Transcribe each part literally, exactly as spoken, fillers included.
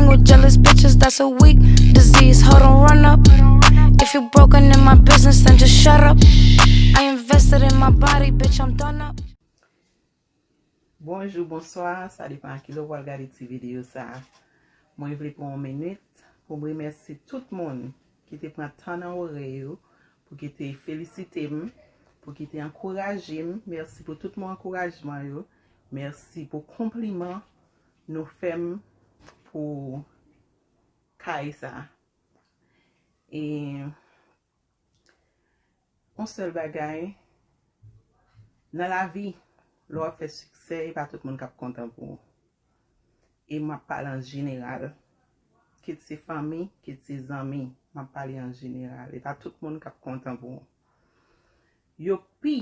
With jealous bitches, that's a weak disease. Hold on, run up. If you broken in my business, then just shut up. I invested in my body, bitch, I'm done up. Bonjou, bonswa, sa depann a kilè w pral gade ti videyo sa a. Mwen vle pran yon minit pou m remèsye tout moun ki te pran tan nan orè yo, pou ki te felisite m, pou ki te ankouraje m. Mèsi pou tout mo ankourajman yo. Mèsi pou konpliman nou fè m pou kay sa a. E yon sèl bagay, nan lavi, lè w ap fè siksè, e pa tout moun k ap kontan pou ou. E m ap pale an jeneral. Kit se fanmi, kit se zanmi, m ap pale an jeneral. E pa tout moun k ap kontan pou ou. Yo pi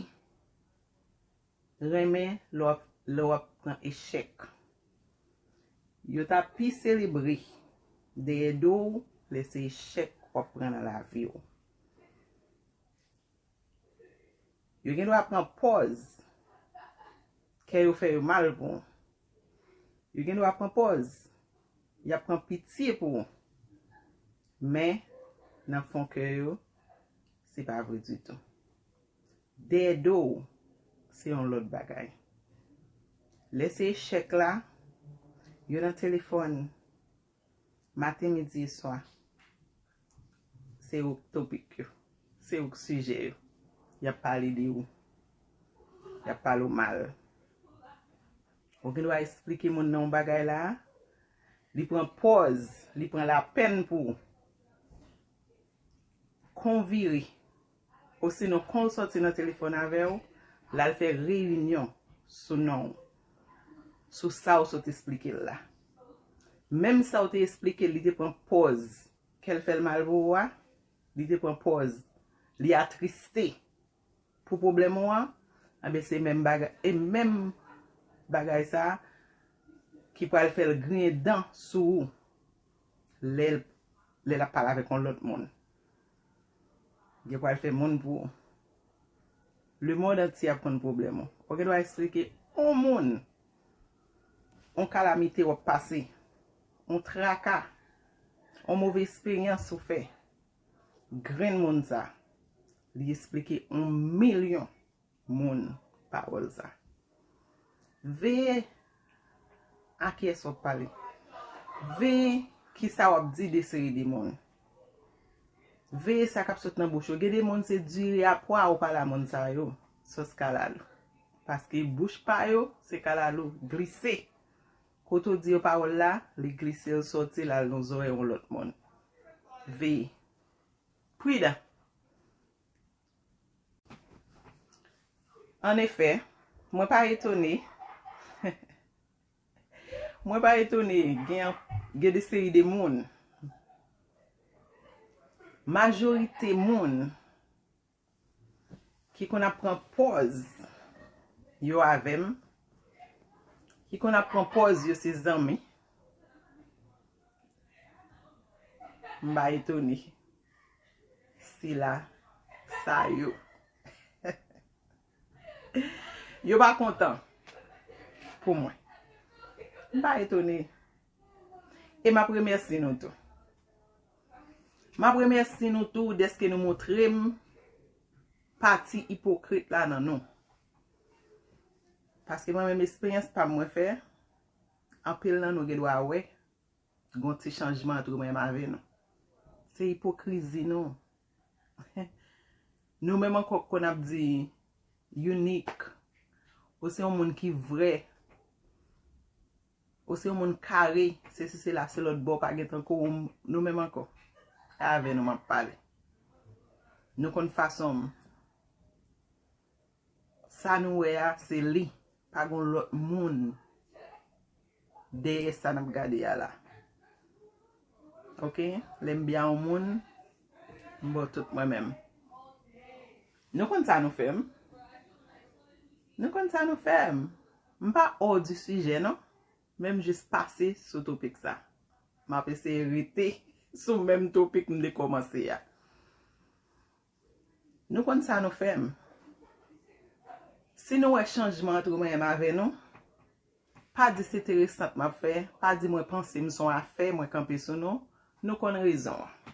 renmen lè w ap, lè w ap pran echèk. Yo ta pi selebre dèyè do w lè se echèk w ap pran nan lavi w. Yo gen dwa pran pòz kè yo fè yo mal pou w. Yo gen dwa pran pòz y ap pran pitye pou w. Men, nan fon kè yo, se pa vre ditou. Dèyè do w, se yon lòt bagay. Lè se echèk la, yo nan telefòn maten, midi e swa. Se ou k topik yo. Se ou k sijè yo. Y ap pale de ou. Y ap pale w mal. Ou gen dwa esplike moun nan yon bagay la, li pran pòz, li pran lapèn pou ou. Kon vire, osinon kon l sòti nan telefòn avè w, l al fè reyinyon sou non w, sou sa w sot esplike l la. Menm sa w te esplike l, li te pran pòz kè l fè l mal pou ou a, li te pran pòz, li atriste pou pwoblèm ou an, anben se menm bagay, e menm bagay sa a ki pral fè l griyen dan sou ou lè l, lè l ap pale avèk yon lòt moun. Li pral fè moun pou ou. Lemonn antye ap konn pwoblèm ou. Ou gen dwa esplike yon moun, yon kalamite w ap pase, yon traka, yon move esperyans ou fè. Grenn moun sa, li esplike yon milyon moun pawòl sa. Veye a kiyès w ap pale. Veye kisa w ap di de seri de moun. Veye sa k ap sot nan bouch yo. Gen de moun se diri a pwa ou pale a moun sa yo, sòs kalalou. Paske bouch pa yo, se kalalou, glise. Kote w di yo pawòl la, li glise, l sòti, l al nan zòrèy yon lòt moun. Veye. Pridan. Annefè, mwen pa etone, mwen pa etone gen, gen de seri de moun, majorite moun ki konn ap pran pòz yo avè m, ki konn ap pran pòz yo se zanmi, m pa etone. Sila, sa yo. Yo pa kontan pou mwen. M pa etone. E m ap remèsye nou tou. M ap remèsye nou tou dèske nou montre m pati ipokrit la nan nou. Paske mwen menm, esperyans pa m mwen fè, anpil nan nou gen dwa wè gon ti chanjman ant mwen menm avè nou. Se ipokrizi nou. Nou menm ankò k konn ap di inik, ou se yon moun ki vrè, ou se yon moun kare, sesi sela, se lòt bò, pa gen tankou w, nou menm ankò. E avè nou m ap pale. Nou konn fason m. Sa nou wè a, se li. Pa gon lòt moun dèyè sa n ap gade a la. Oke? Lè m byen a yon moun, m ba w tout mwen menm. Nou konn sa nou fè m? Nou konn sa nou fè m? M pa hors du sujet non. Men m jis pase sou topik sa. M ap eseye rete sou menm topik m te kòmanse a. Nou konn sa nou fè m. Si nou wè chanjman ant mwen menm avè nou, Pa di se enteresant m ap fè, pa di mwen panse m se yon afè, mwen kanpe sou nou. Nou konn rezon an.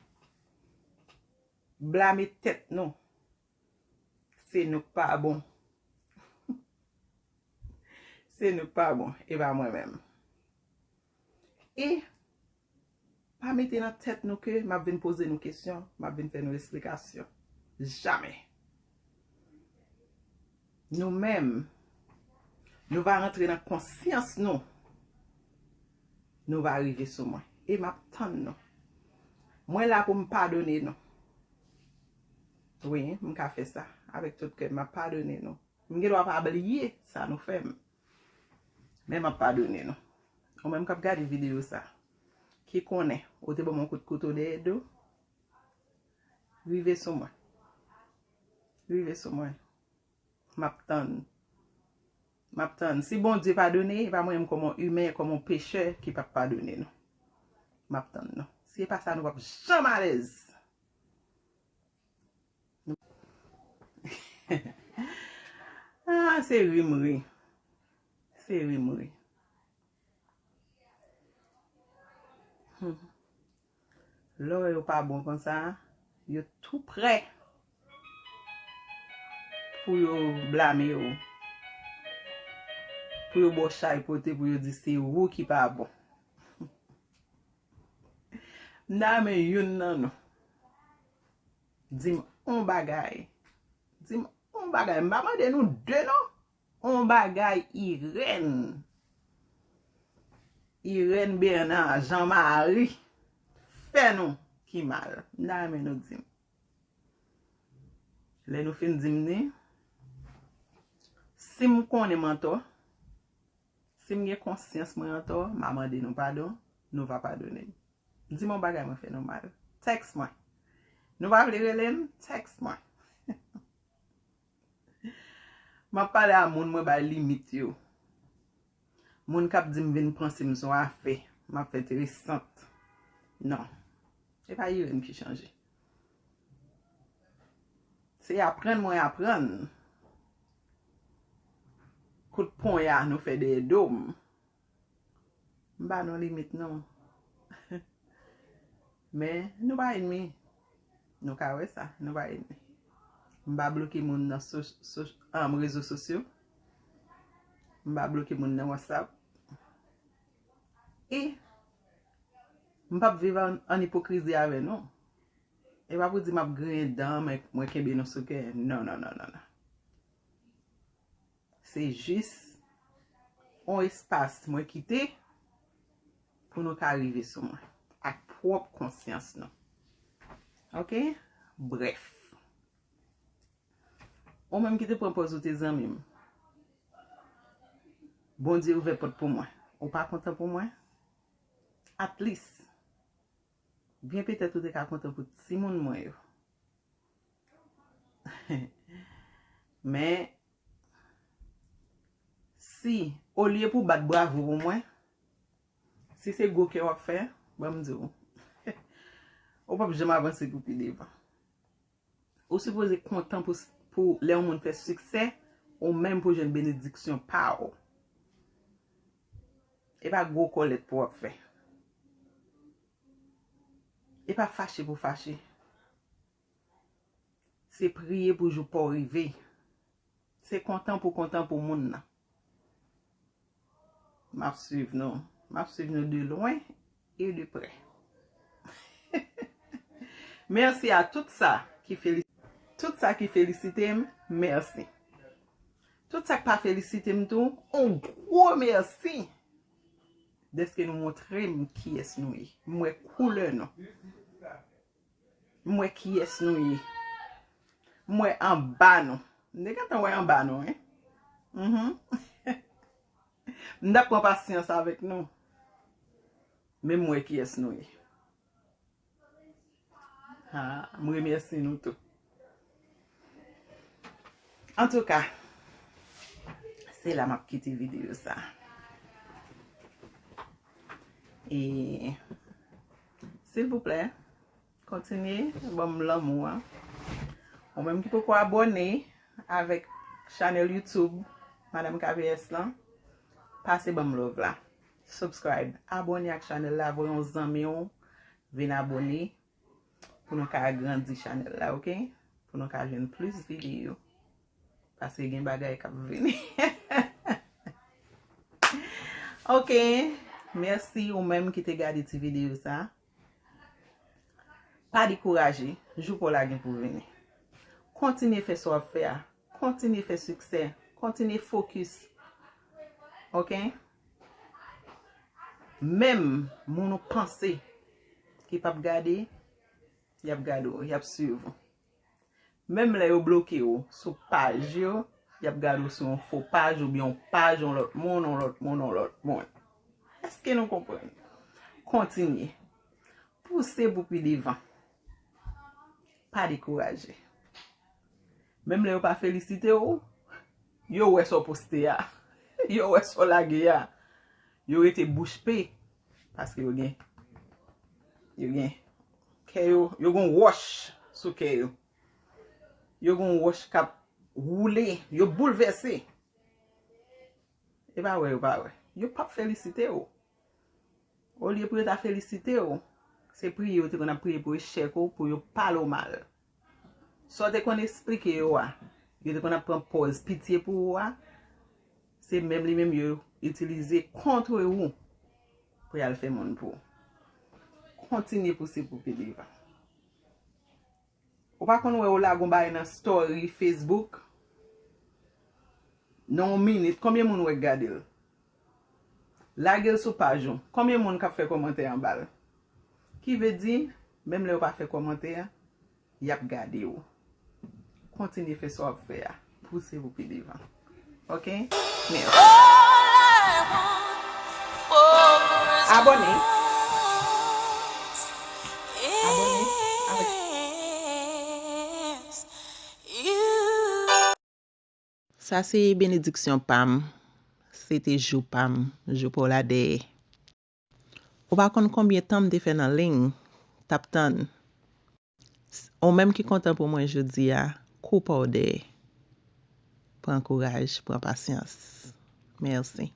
Blame tèt nou. Se nou k pa bon. Se nou k pa bon, e pa mwen menm. E pa mete nan tèt nou ke m ap vin poze nou kesyon, m ap vin fè nou esplikasyon. Jamè. Nou menm, nou va rantre nan konsyans nou. Nou va rive sou mwen. E m ap tann nou. Mwen la pou m padone nou. Wi, m ka fè sa. Avèk tout kè m, m ap padone nou. M gen dwa pa bliye sa nou fè m. Men m ap padone nou. Ou menm k ap gade videyo sa, ki konnen ou te ban m yon kout kouto dèyè do, rive sou mwen. Rive sou mwen. M ap tann. M ap tann. Si Bondye padone, e pa mwen menm kòm yon imen, kòm yon pechè ki p ap padone nou. M ap tann nou. Si e pa sa, nou p ap janm alèz. Ah, se ri m ri. Se ri m ri. Hmm. Lè w wè yo pa bon konsa, yo tou prè pou yo blame w, pou yo ba w chay pote, pou yo di se ou ki pa bon. M ta renmen youn nan nou di m on bagay. Di m on bagay. M pa mande nou de non. On bagay Irène. Irène Bernard, Jean Marie fè nou ki mal. M ta renmen nou di m. Lè nou fin di m li, si m konnen m antò, si m gen konsyans mwen antò, m a mande nou padon, nou va padone m. Di m yon bagay mwen fè nou mal. Tèks mwen. Nou pa vle rele m? Tèks mwen. M ap pale a moun mwen bay limit yo. Moun k ap di m vin panse m se yon afè, m ap fè enteresant. Non. Se pa Irène ki chanje. Se aprann mwen aprann. Kout ponya nou fè dèyè do m. M ba nou limit non. Men, nou pa ènmi. Nou ka wè sa, nou pa ènmi. M pa bloke moun nan so, so, um, rezo sosyo. M pa bloke moun nan WhatsApp. E m p ap viv an, an ipokrizi avè nou. E pa pou di m ap griyen dan, mwen, mwen kenbe nou sou kè. Non, non, non, non, non. Se jis yon espas mwen kite pou nou ka rive sou mwen ak pwòp konsyans nou. Oke? Brèf. Ou menm ki te pran pòz ou te zanmi m. Bondye ouvè pòt pou mwen. Ou pa kontan pou mwen? At least, byen petèt ou te ka kontan pou timoun mwen yo. Men, si, olye pou bat bravo pou mwen, si se gwo kè w ap fè, ban m di w, ou p ap janm avanse pou pi devan. Ou sipoze kontan pou, pou lè yon moun fè siksè, ou menm pou jwenn benediksyon pa w. E pa gwo kòlèt pou w ap fè. E pa fache pou fache. Se priye pou jou pa w rive. Se kontan pou kontan pou moun nan. M ap swiv nou. M ap swiv nou de lwen e de prè. Mèsi a tout sa ki feli-, tout sa ki felisite m, mèsi. Tout sa k pa felisite m tou, on gwo mèsi dèske nou montre m kiyès nou ye. M wè koulè nou. M wè kiyès nou ye. M wè anba nou. M te gentan wè anba nou, wi. Mhm. M t ap pran pasyans avèk nou. Men m wè kiyès nou ye. Ha, m remèsye nou tou. Antouka, se la m ap kite videyo sa. E, silvouplè, kontinye ban m lanmou a. Ou menm ki poko abòne avèk chanèl YouTube Madam K V S lan, pase ban m love la. Subscribe, abòne ak chanèl la, voye yon zanmi w vin abòne pou nou ka agrandi chanèl la, ok? Pou nou ka jwenn plis videyo. Paske gen bagay k ap vini. Ok, mèsi ou menm ki te gade ti videyo sa. Pa dekouraje, jou pa w la gen pou vini. Kontinye fè sa w ap fè a. Kontinye fè siksè. Kontinye fokis. Ok? Menm moun ou panse ki p ap gade, y ap gade w, y ap swiv ou. Menm lè yo bloke w sou paj yo, y ap gade w sou yon fo paj oubyen yon paj yon lòt moun, yon lòt moun, yon lòt moun. Èske nou konprann? Kontinye. Pouse pou pi devan. Pa dekouraje. Menm lè yo pa felisite w, yo wè sa w poste a. Yo wè sa w lage a. Yo rete bouch pe. Paske yo gen, yo gen kè yo, yo gen wòch sou kè yo. Yo gen wòch k ap woule, yo boulvèse. E pa wè yo pa wè. Yo p ap felisite w. Olye pou yo ta felisite w, se priye yo te konn ap priye pou echèk ou, pou yo pale w mal. Sa w te konn esplike yo a, yo te konn ap pran pòz pitye pou ou a, se menm li menm yo itilize kont ou pou y al fè moun pou ou. Kontinye pouse pou pi devan. Ou pa konn wè ou lage yon bagay nan story Facebook? Nan yon minit, konbyen moun wè k gade l? Lage l sou paj ou. Konbyen moun k ap fè kòmantè anba l? Ki vle di, menm lè yo pa fè kòmantè, y ap gade w. Kontinye fè sa w ap fè a. Pouse pou pi devan. Ok? Mèsi. Abòne. Abòne avèk Sa se benediksyon pa m. Se te jou pa m, jou pa w la dèyè. Ou pa konn konbyen tan m te fè nan liy, t ap tann. Ou menm ki kontan pou mwen jodi a, kou pa w dèyè. Pran kouraj, pran pasyans. Mèsi.